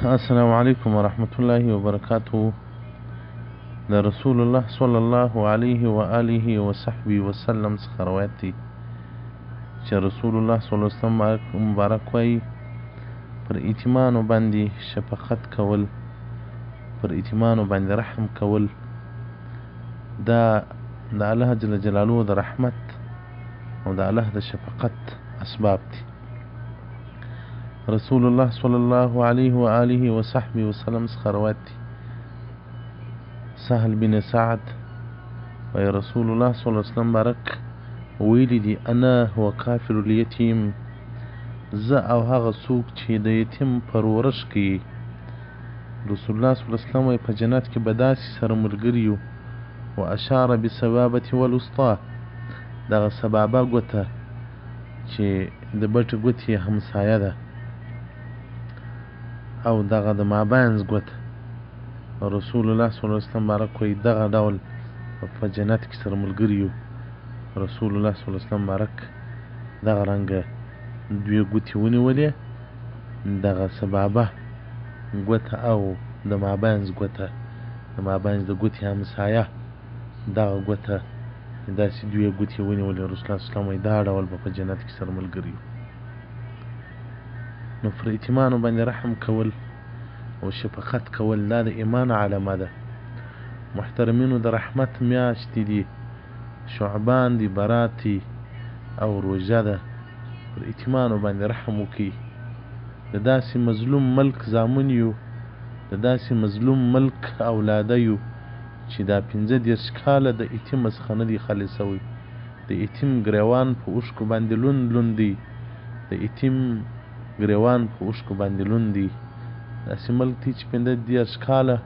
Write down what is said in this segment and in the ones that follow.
السلام علیکم ورحمت الله وبرکاته. د رسول الله صلی الله علیه و آله و صحبه وسلم څخه روایت دی چې رسول الله صلی الله علیه وسلم مبارک وایي: پر یتیمانو باندې شفقت کول، پر یتیمانو باندې رحم کول، دا د الله جل جلاله د رحمت او د الله د شفقت اسباب دي. رسول الله صلی الله علیه و آله و صحبه وسلم څخه روایت دی، سهل بن سعد وایي رسول الله صلی الله علیه وسلم مبارک ویلي دي: انا هو کافل الیتیم، زه او هغه څوک چې د یتیم پرورش کوي. رسول الله صلی الله علیه وسلم وایي په جنت کې به داسې سره ملګري یو. و اشار بالسبابة والوسطی، دغه سبابه ګوته چې د بټې ګوتې یې همسایه ده او دغه د مابینځ ګوته، رسول الله صلی الله علیه وسلم مبارک وایي دغه ډول په جنت کې سره ملګري یو. رسول الله صلی الله علیه وسلم مبارک دغه رنګه دوې ګوتې ونیولې، دغه سبابه ګوته او د مابینځ ګوته، د مابینځ د ګوتې همسایه دغه ګوته، داسې دوې ګوتې ونیولې. رسول الله صلی الله علیه وسلم وایي دا ډول به په جنت کې سره ملګري یو. نو پر یتیمانو باندې رحم کول او شفقت کول دا د ایمان علامه ده. محترمینو، د رحمت میاشتې دي، شعبان دی، برات دی او روژه ده. پر یتیمانو باندې رحم وکړئ. د داسې مظلوم ملک زامن یو، د داسې مظلوم ملک اولاده یو چې دا 35 کاله د یتیمه څخه نه دی خالي شوی. د یتیم ګریوان په اوښکو باندې لوند لوند دی، د یتیم ګریوان په اوښکو باندې لوند دی. داسې ملک دی چې 35 کاله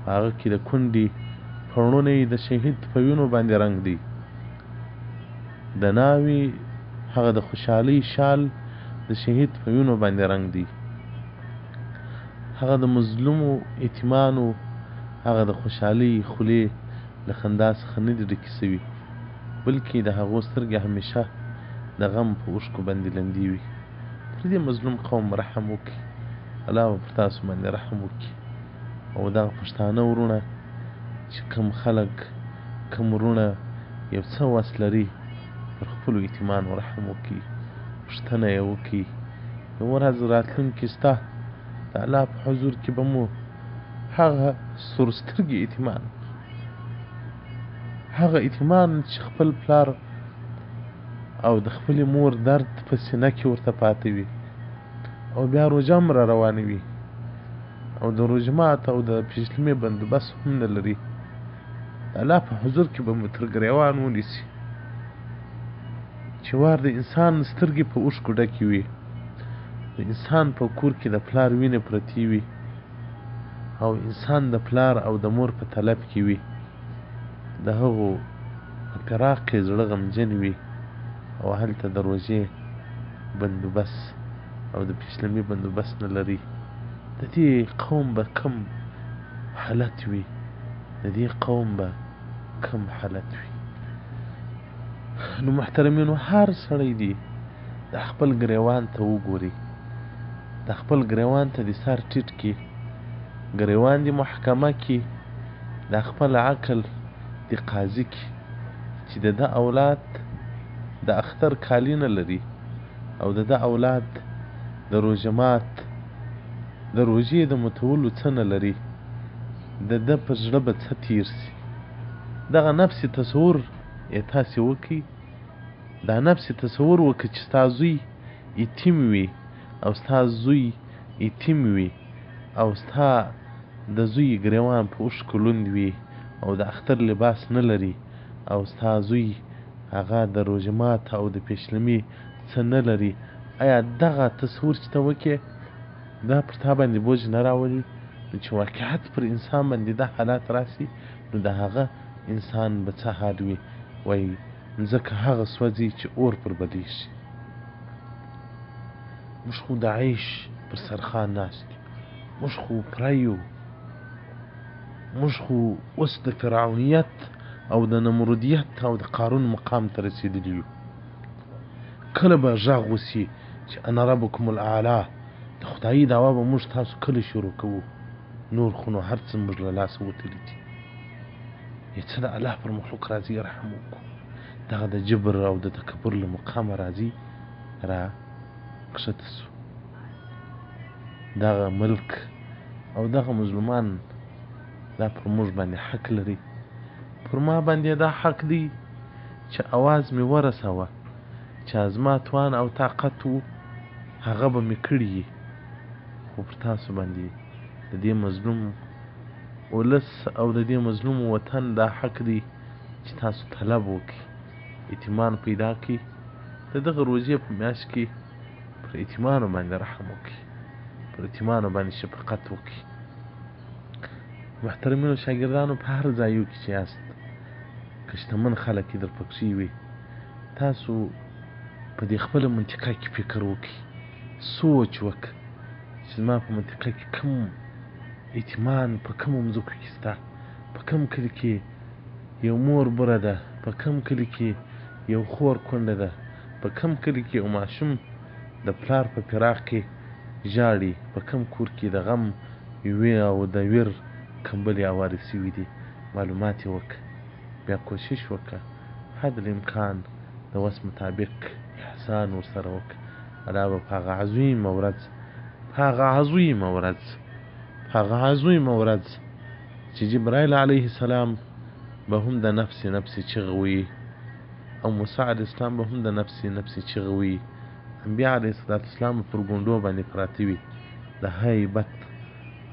په هغه کې د کونډې پړونی د شهید په وینو باندې رنګ دی. د ناوې هغه د خوشحالۍ شال د شهید په وینو باندې رنګ دی. هغه د مظلومو یتیمانو هغه د خوشحالۍ خولې له خندا څخه نه دي ډکې شوي، بلکې د هغو سترګې همیشه د غم په اوښکو باندې لندې وي. پر دې مظلوم قوم رحم وکړي، الله به پر تاسو باندې رحم وکړي. او دغه پښتانه وروڼه چې کوم خلک کوم وروڼه یو څه وس لري، پر خپلو یتیمانو رحم وکړي، پوښتنه یې وکړي. یوه ورځ راتلونکې سته، د الله په حضور کې به مو هغه سور سترګې یتیمان، هغه یتیمان چې خپل پلار او د خپلې مور درد په سینه کې ورته پاتې وي او بیا روژه هم را روانه وي او د روژه مات او د پیشلمې بندوبست هم نه لري، د الله په حضور کې به مو تر ګریوان ونیسي چې وار د انسان سترګې په اوښکو ډکې وي، د انسان په کور کې د پلار وینې پرتې وي او انسان د پلار او د مور په طلب کې وي، د هغو په فراق یې زړه غمجن وي او هلته د روژې بندوبست او د پیشلمي بندوبست نه لري. د دې قوم به کم حالت وي، د دې قوم به کم حالت وي. نو محترمینو، هر سړی دی د خپل ګریوان ته وګوري، د خپل ګریوان ته د سر ټیټ کړي، ګریوان دی محکمه کړي، د خپل عقل د قاضي کړي چې د ده اولاد د اختر کالي نه لري او د ده اولاد د روژه مات د روژې د متولو څه نه لري، د ده په زړه به څه تیر سي. دغه نفس تصور یې تاسې وکړئ، دا نفس تصور وکړئ چې ستا زوی یتیم وي او ستا زوی یتیم وي او ستا د زوی ګریوان په اوښکو لوند وي او د اختر لباس نه لري او ستا زوی هغه د روژه مات او د پیشلمي څه نه لري. ایا دغه تصور چې ته وکې دا پر تا باندې بوج نه راولي؟ نو چې واقعیت پر انسان باندې دا حالات راسي نو د هغه انسان به څه حال وي؟ وایي مځکه هغه سوځي چې اور پر بلیږي. موږ خو د عیش پر سرخان ناست یو، موږ خو پری یو، موږ خو اوس د فرعونیت او د نمرودیت او د قارون مقام ته رسېدلي یو. کله به غږ وسي چې انا ربکم الاعلی، د د خدایي دعوه به موږ تاسو کله شروع کوو؟ نور خو نو هر څه موږ له لاسه وتلي دي. یې څه د الله پر مخلوق راځي رحم وکړو، دغه د جبر او د تکبر له مقامه راځي را کښته سو. دغه ملک او دغه مظلومان دا پر موږ باندې حق لري، پر ما باندې دا حق دی چې اواز مې ورسوه، چې زما توان او طاقت وو هغه به مې کړي یي، خو پر تاسو باندې د دې مظلوم ولس او د دې مظلوم وطن دا حق دی چې تاسو طلب وکړئ، یتیمان پیدا کړئ، د دغه روژې په میاشت کې پر یتیمانو باندې رحم وکړئ، پر یتیمانو باندې شفقت وکړئ. محترمینو شاګردانو، په هر ځایو کې چې یاست، که شتمن خلک یې در پکښې وي، تاسو په دې خپله منطقه کې فکر وکړئ، سوچ وکړئ چې زما په منطقه کې کوم یتیمان په کومو مځکو کې شته، په کوم کلي کې یو مور بوره ده، په کوم کلي کې یو خور کونډه ده، په کوم کلي کې یو ماشوم د پلار په فراق کې ژاړي، په کوم کور کې د غم وی او د ویر کمبلې اوارې شوې دي، معلومات یې وکړه، بیا کوشش وکړه حد الامکان د وس مطابق احسان ورسره وکړه. الله به په هغه عظیمه ورځ، په هغه عظیمه ورځ، په هغه عظیمه ورځ چې جبرائیل علیه السلام به هم د نفس نفس چغه وي او موسی علیه السلام به هم د نفس نفس چغه وي، انبیا علیه السلام پر ګونډو باندې پراته وي، د هیبت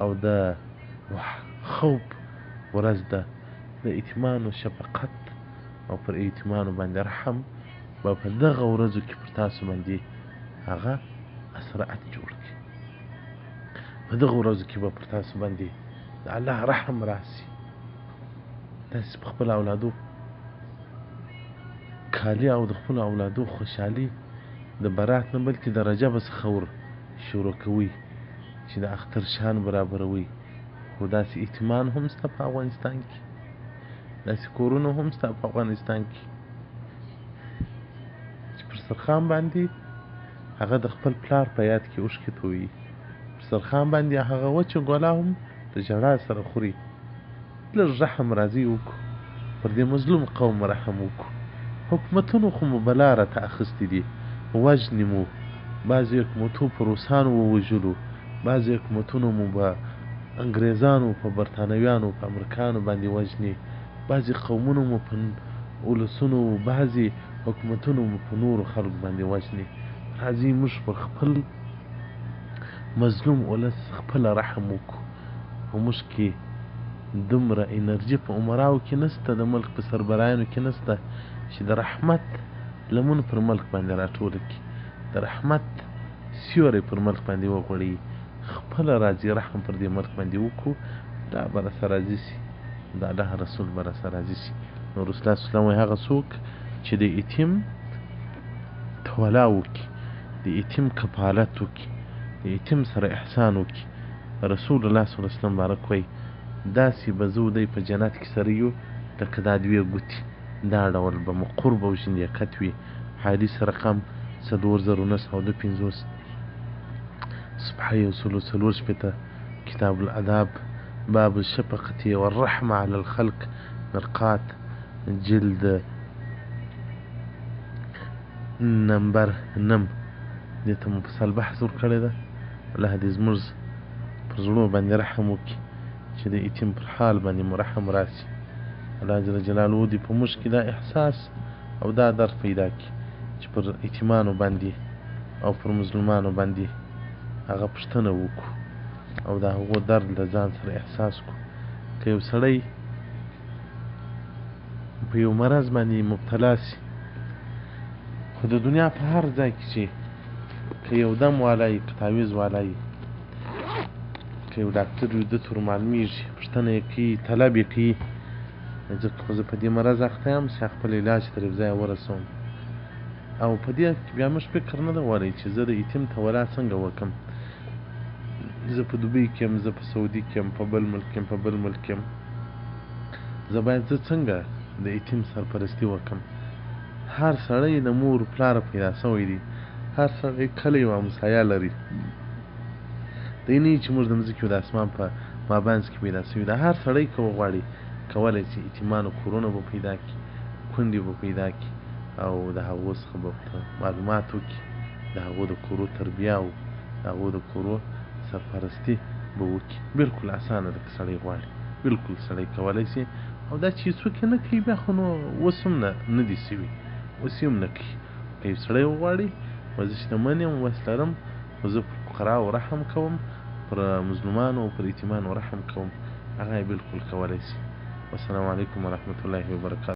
او د خوف ورځ ده، د یتیمانو شفقت او پر یتیمانو باندې رحم به په دغه ورځو کې پر تاسو باندې هغه اسرعت جوړ کړي. په دغه ورځو کې به پر تاسو باندې د الله رحم راسي. تاسو په خپل اولادو کالي او د خپلو اولادو خوشحالي د برات نه بلکې د رجب څخه ور شروع کوئ چې د اختر شان برابروئ. خو داسې اطمینان هم سته په افغانستان کې، داسې کورونه هم سته په افغانستان کې چې پر سرخان باندې هغه د خپل پلار په یاد کې اوښکې تویي، پر سرخان باندې هغه وچه ګوله هم د ژړا سره خوري. لږ رحم راځي وکړو، پر دې مظلوم قوم رحم وکړو. حکومتونو خو مو بلا راته اخیستې دي، وژني مو، بعضې حکومتو په روسانو ووژلو، بعضې حکومتونو مو به انګریزانو په برتانویانو په امریکانو باندې وژني، بعضې قومونو مو په ولسونو، بعضې حکومتونو مو په نورو خلکو باندې وژني. راځئ موږ پر خپل مظلوم ولس خپله رحم وکړو. او موږ کې دومره انرژي په عمراو کې نشته، د ملک په سربرایانو کې نشته چې د رحمت لمن پر ملک باندې راټوله کړي، د رحمت سیوری پر ملک باندې وغوړوي. خپله راځي رحم پر دې ملک باندې وکړو، دا به راسره راضي سي، د الله رسول به راسره راضي سي. نو رسول الله صلی الله علیه وسلم وایي هغه څوک چې د یتیم تولا وکړي، د یتیم کفالت وکړي، د یتیم سره احسان وکړي، رسول الله صلی الله علیه وسلم مبارک وایي داسې به زه او دی په جنت کې سره یو لکه دا دوې ګوتې، دا ډول به مو قرب او ژندیکت وي. حدیث رقم 4952، صفحه 164، کتاب الاداب، باب الشفقة والرحمة على الخلق، مرقات، جلد نمبر 9. دې ته مفصل بحث ورکړی ده. الله دې زموږ پر زړونو باندې رحم وکړي چې د یتیم پر حال باندې مو رحم راسي. الله جل جلاله دې په موږ کې دا احساس او دا درد پیدا کړي چې پر یتیمانو باندې او پر مظلومانو باندې هغه پوښتنه وکړو او د هغو درد له ځان سره احساس کړو. که یو سړی په یو مرض باندې مبتلا سي، خو د دنیا په هر ځای کې چې که یو دم والا یي، که تعویذ والا یي، که یو ډاکټر وي، ده ته ورمعلومېږي، پوښتنه یې کوي، طلب یې کوي، ځکه خو زه په دې مرض اخته یم چې خپل علاج تر یو ځایه ورسوم. او په دې کې بیا موږ فکر نه ده وری چې زه د یتیم تولا څنګه وکم، زه په دوبۍ کې یم، زه په سعودي کې یم، په بل ملک کې یم، په بل ملک کې یم، زه باید زه څنګه د یتیم سرپرستي وکم. هر سړی د مور پلاره پیدا شوی دی، هر سړی کلی او همسایه لري. دی نه چې موږ د مځکې او د اسمان په مابنځ کې پیدا شوي. دا هر سړی که وغواړي کولی شي یتیمانو کورونه به پیدا کړي، کونډې به پیدا کړي او د هغو څخه به ورته معلومات وکړي، د هغو د کورو تربیه او د هغو د کورو سرپرستي به وکړي. بلکل اسانه ده که سړی غواړي بلکل سړی کولی شي. او دا چې څوک یې نه کوي بیا خو نو اوس هم نه نه دي شوي، اوس یې هم نه کوي. که یو سړی وغواړي وایي زه شتمن یم، وس لرم، خو زه پر فقراوو رحم کوم، پر مظلومانو او پر یتیمانو رحم کوم، هغه یې بلکل کولی شي. والسلام علیکم ورحمة الله وبرکاته.